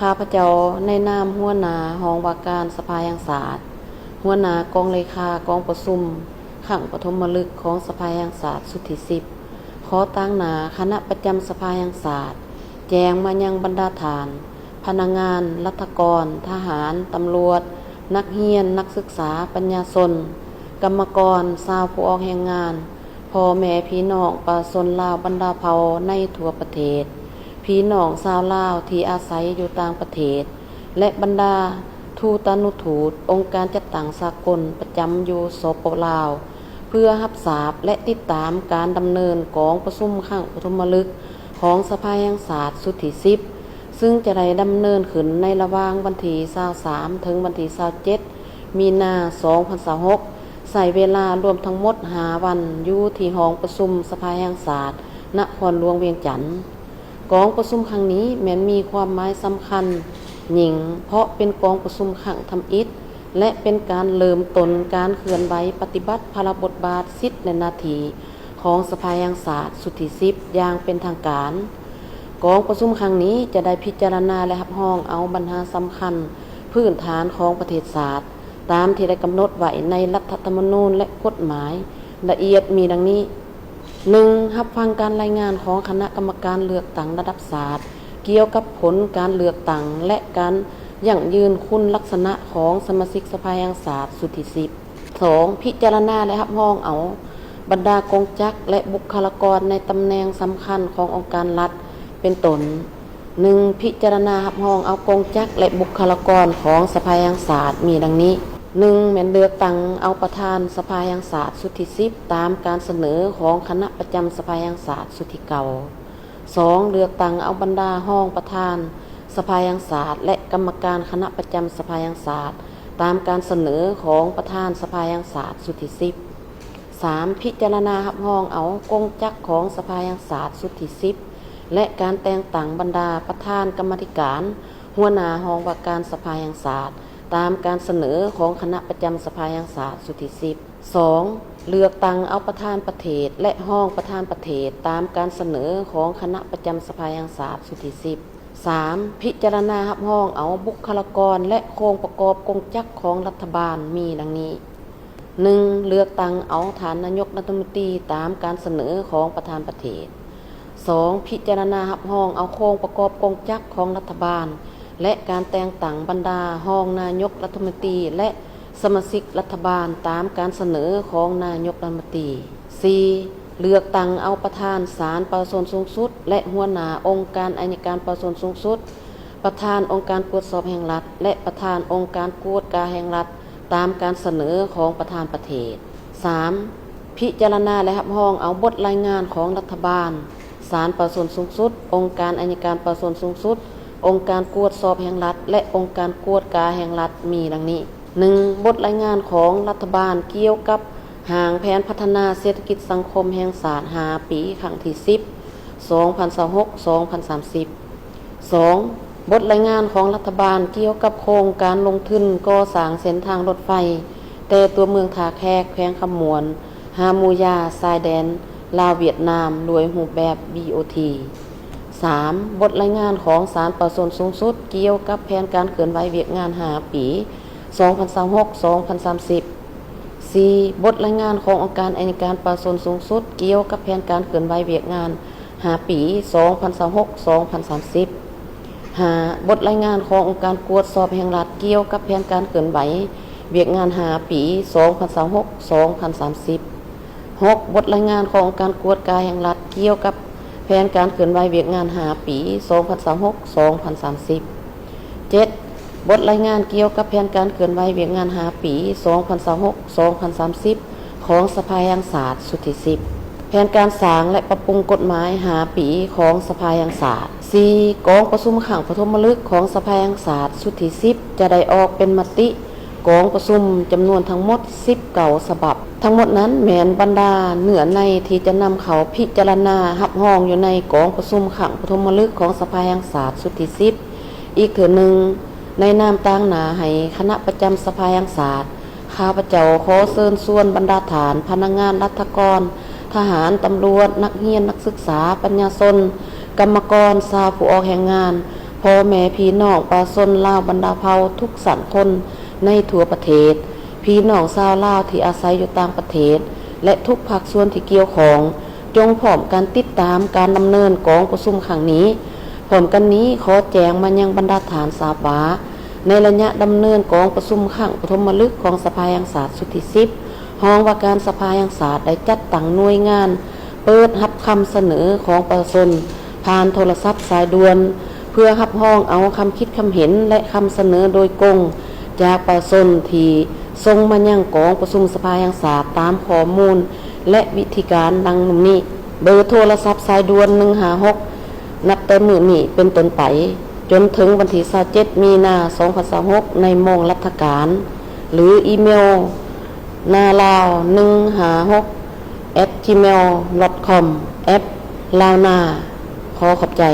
ຂ້າພະເຈົ້າໃນນາມຫົວໜ້າຫ້ອງວ່າການສະພາແຫ່ງຊາດ, ຫົວໜ້າກອງເລຂາກອງປະຊຸມຄັ້ງປະຖົມມະລຶກຂອງສະພາແຫ່ງຊາດຊຸດທີສິບ ຂໍຕາງໜ້າຄະນະປະຈຳສະພາແຫ່ງຊາດ ແຈ້ງມາຍັງບັນດາທ່ານ ພະນັກງານ, ລັດຖະກອນ, ທະຫານ, ຕຳຫຼວດ, ນັກຮຽນ, ນັກສຶກສາ, ປັນຍາຊົນ, ກຳມະກອນ, ຊາວຜູ້ອອກແຮງງານ, ພໍ່ແມ່ພີ່ນ້ອງປະຊາຊົນລາວບັນດາເຜົ່າໃນທົ່ວປະເທດ, ພີ່ນ້ອງຊາວລາວທີ່ອາໄສຢູ່ຕ່າງປະເທດ ແລະ ບັນດາທູຕານຸທູດ, ອົງການຈັດຕັ້ງສາກົນປະຈຳຢູ່ ສປປ ລາວ ເພື່ອຮັບຊາບ ແລະ ຕິດຕາມການດຳເນີນກອງປະຊຸມຄັ້ງປະຖົມມະລຶກຂອງສະພາແຫ່ງຊາດຊຸດທີສິບ ຊຶ່ງຈະໄດ້ດຳເນີນຂຶ້ນໃນລະຫວ່າງວັນທີຊາວສາມ ເຖິງວັນທີຊາວເຈັດ ມີນາ ສອງພັນຊາວຫົກ ໃຊ້ເວລາລວມທັງໝົດຫ້າວັນ ຢູ່ທີ່ຫ້ອງປະຊຸມສະພາແຫ່ງຊາດ ນະຄອນຫຼວງວຽງຈັນ. ກອງປະຊຸມຄັ້ງນີ້ແມ່ນມີຄວາມໝາຍສຳຄັນຍິ່ງ ເພາະເປັນກອງປະຊຸມຄັ້ງທຳອິດ ແລະ ເປັນການເລີ່ມຕົ້ນການເຄື່ອນໄຫວປະຕິບັດພາລະບົດບາດ, ສິດ ແລະ ໜ້າທີ່ຂອງສະພາແຫ່ງຊາດຊຸດທີສິບ ຢ່າງເປັນທາງການ. ກອງປະຊຸມຄັ້ງນີ້ຈະໄດ້ພິຈາລະນາ ແລະ ຮັບຮອງເອົາບັນຫາສຳຄັນພື້ນຖານຂອງປະເທດຊາດ ຕາມທີ່ໄດ້ກຳນົດໄວ້ໃນລັດຖະທຳມະນູນ ແລະ ກົດໝາຍລະອຽດມີດັ່ງນີ້: ໜຶ່ງ, ຮັບຟັງການລາຍງານຂອງຄະນະກຳມະການເລືອກຕັ້ງລະດັບຊາດ ກ່ຽວກັບຜົນການເລືອກຕັ້ງ ແລະ ການຢັ້ງຢືນຄຸນລັກສະນະຂອງສະມາຊິກສະພາແຫ່ງຊາດຊຸດທີສິບ. ສອງ, ພິຈາລະນາ ແລະ ຮັບຮອງເອົາບັນດາກົງຈັກ ແລະ ບຸກຄະລາກອນໃນຕຳແໜ່ງສຳຄັນຂອງອົງການລັດ ເປັນຕົ້ນ: ໜຶ່ງ, ພິຈາລະນາຮັບຮອງເອົາກົງຈັກ ແລະ ບຸກຄະລາກອນຂອງສະພາແຫ່ງຊາດມີດັ່ງນີ້: ໜຶ່ງ, ແມ່ນເລືອກຕັ້ງເອົາປະທານສະພາແຫ່ງຊາດຊຸດທີສິບ ຕາມການສະເໜີຂອງຄະນະປະຈຳສະພາແຫ່ງຊາດຊຸດທີເກົ້າ. ສອງ, ເລືອກຕັ້ງເອົາບັນດາຮອງປະທານສະພາແຫ່ງຊາດ ແລະ ກຳມະການຄະນະປະຈຳສະພາແຫ່ງຊາດ ຕາມການສະເໜີຂອງປະທານສະພາແຫ່ງຊາດຊຸດທີສິບ. ສາມ, ພິຈາລະນາຮັບຮອງເອົາກົງຈັກຂອງສະພາແຫ່ງຊາດຊຸດທີສິບ ແລະ ການແຕ່ງຕັ້ງບັນດາປະທານກຳມາທິການ, ຫົວໜ້າຫ້ອງວ່າການສະພາແຫ່ງຊາດ ຕາມການສະເໜີຂອງຄະນະປະຈຳສະພາແຫ່ງຊາດຊຸດທີສິບ. ສອງ, ເລືອກຕັ້ງເອົາປະທານປະເທດ ແລະ ຮອງປະທານປະເທດ ຕາມການສະເໜີຂອງຄະນະປະຈຳສະພາແຫ່ງຊາດຊຸດທີສິບ. ສາມ, ພິຈາລະນາຮັບຮອງເອົາບຸກຄະລາກອນ ແລະ ໂຄງປະກອບກົງຈັກຂອງລັດຖະບານມີດັ່ງນີ້: ໜຶ່ງ, ເລືອກຕັ້ງເອົາທ່ານນາຍົກລັດຖະມົນຕີຕາມການສະເໜີຂອງປະທານປະເທດ. ສອງ, ພິຈາລະນາຮັບຮອງເອົາໂຄງປະກອບກົງຈັກຂອງລັດຖະບານ ແລະ ການແຕ່ງຕັ້ງບັນດາຮອງນາຍົກລັດຖະມົນຕີ ແລະ ສະມາຊິກລັດຖະບານຕາມການສະເໜີຂອງນາຍົກລັດຖະມົນຕີ. ສີ່, ເລືອກຕັ້ງເອົາປະທານສານປະຊາຊົນສູງສຸດ ແລະ ຫົວໜ້າອົງການໄອຍະການປະຊາຊົນສູງສຸດ, ປະທານອົງການກວດສອບແຫ່ງລັດ ແລະ ປະທານອົງການກວດກາແຫ່ງລັດ ຕາມການສະເໜີຂອງປະທານປະເທດ. ສາມ, ພິຈາລະນາ ແລະ ຮັບຮອງເອົາບົດລາຍງານຂອງລັດຖະບານ, ສານປະຊາຊົນສູງສຸດ, ອົງການໄອຍະການປະຊາຊົນສູງສຸດ, ອົງການກວດສອບແຫ່ງລັດ ແລະ ອົງການກວດກາແຫ່ງລັດ ມີດັ່ງນີ້: ໜຶ່ງ, ບົດລາຍງານຂອງລັດຖະບານກ່ຽວກັບຮ່າງແຜນພັດທະນາເສດຖະກິດສັງຄົມແຫ່ງຊາດຫ້າປີ ຄັ້ງທີສິບ ສອງພັນຊາວຫົກ ສອງພັນສາມສິບ. ສອງ, ບົດລາຍງານຂອງລັດຖະບານກ່ຽວກັບໂຄງການລົງທຶນກໍ່ສ້າງເສັ້ນທາງລົດໄຟ ແຕ່ຕົວເມືອງທ່າແຂກ ແຂວງຄຳມ່ວນ ຫາໝູຢາ ຊາຍແດນລາວຫວຽດນາມ ດ້ວຍຮູບແບບ ບີໂອທີ. ສາມ, ບົດລາຍງານຂອງສານປະຊາຊົນສູງສຸດກ່ຽວກັບແຜນການເຄື່ອນໄຫວວຽກງານຫ້າປີ ສອງພັນຊາວຫົກ ສອງພັນສາມສິບ. ສີ່, ບົດລາຍງານຂອງອົງການໄອຍະການປະຊາຊົນສູງສຸດກ່ຽວກັບແຜນການເຄື່ອນໄຫວວຽກງານຫ້າປີ ສອງພັນຊາວຫົກ ສອງພັນສາມສິບ. ຫ້າ, ບົດລາຍງານຂອງອົງການກວດສອບແຫ່ງລັດກ່ຽວກັບແຜນການເຄື່ອນໄຫວວຽກງານຫ້າປີ ສອງພັນຊາວຫົກ ສອງພັນສາມສິບ. ຫົກ, ບົດລາຍງານຂອງອົງການກວດກາແຫ່ງລັດກ່ຽວກັບແຜນການເຄື່ອນໄຫວວຽກງານຫ້າປີ ສອງພັນຊາວຫົກ ສອງພັນສາມສິບ. ເຈັດ, ບົດລາຍງານກ່ຽວກັບແຜນການເຄື່ອນໄຫວວຽກງານຫ້າປີ ສອງພັນຊາວຫົກ ສອງພັນສາມສິບ ຂອງສະພາແຫ່ງຊາດຊຸດທີສິບ. ແຜນການສ້າງ ແລະ ປັບປຸງກົດໝາຍຫ້າປີຂອງສະພາແຫ່ງຊາດ. ສີ່, ກອງປະຊຸມຄັ້ງປະຖົມມະລຶກຂອງສະພາແຫ່ງຊາດຊຸດທີສິບ ຈະໄດ້ອອກເປັນມະຕິ ກອງປະຊຸມຈຳນວນທັງໝົດສິບເກົ້າສະບັບ. ທັງໝົດນັ້ນແມ່ນບັນດາເນື້ອໃນທີ່ຈະນຳເຂົ້າພິຈາລະນາຮັບຮອງຢູ່ໃນກອງປະຊຸມຄັ້ງປະຖົມມະລຶກຂອງສະພາແຫ່ງຊາດຊຸດທີສິບ ອີກເທື່ອໜຶ່ງ. ໃນນາມຕາງໜ້າໃຫ້ຄະນະປະຈຳສະພາແຫ່ງຊາດ, ຂ້າພະເຈົ້າຂໍເຊີນຊວນບັນດາທ່ານພະນັກງານລັດຖະກອນ, ທະຫານ, ຕຳຫຼວດ, ນັກຮຽນ, ນັກສຶກສາ, ປັນຍາຊົນ, ກຳມະກອນ, ຊາວຜູ້ອອກແຮງງານ, ພໍ່ແມ່ພີ່ນ້ອງປະຊາຊົນລາວບັນດາເຜົ່າທຸກຊັ້ນຄົນໃນທົ່ວປະເທດ, ພີ່ນ້ອງຊາວລາວທີ່ອາໄສຢູ່ຕ່າງປະເທດ ແລະ ທຸກພາກສ່ວນທີ່ກ່ຽວຂ້ອງ ຈົ່ງພ້ອມກັນຕິດຕາມການດຳເນີນກອງປະຊຸມຄັ້ງນີ້. ພ້ອມກັນນີ້ ຂໍແຈ້ງມາຍັງບັນດາທ່ານຊາບວ່າ ໃນໄລຍະດຳເນີນກອງປະຊຸມຄັ້ງປະຖົມມະລຶກຂອງສະພາແຫ່ງຊາດຊຸດທີສິບ ຮອງວ່າການສະພາແຫ່ງຊາດໄດ້ຈັດຕັ້ງໜ່ວຍງານເປີດຮັບຄຳສະເໜີຂອງປະຊາຊົນ ຜ່ານໂທລະສັບສາຍດ່ວນ ເພື່ອຮັບຮອງເອົາຄຳຄິດຄຳເຫັນ ແລະ ຄຳສະເໜີໂດຍກົງຈາກປະຊາຊົນທີ່ສົ່ງມາຍັງກອງປະຊຸມສະພາແຫ່ງຊາດຕາມຂໍ້ມູນ ແລະ ວິທີການດັ່ງນຳນີ້. ເບີໂທລະສັບສາຍດ່ວນ ໜຶ່ງຫ້າຫົກ ນັບແຕ່ມື້ນີ້ເປັນຕົ້ນໄປ ຈົນເຖິງວັນທີຊາວເຈັດ ມີນາ ສອງພັນຊາວຫົກ ໃນໂມງລັດຖະການ ຫຼື ອີເມວ ນາລາວ ໜຶ່ງຫ້າຫົກ ແອັດ ຈີເມວ ດອດ ຄອມ ແອັບ ລາວນາ. ຂໍຂອບໃຈ.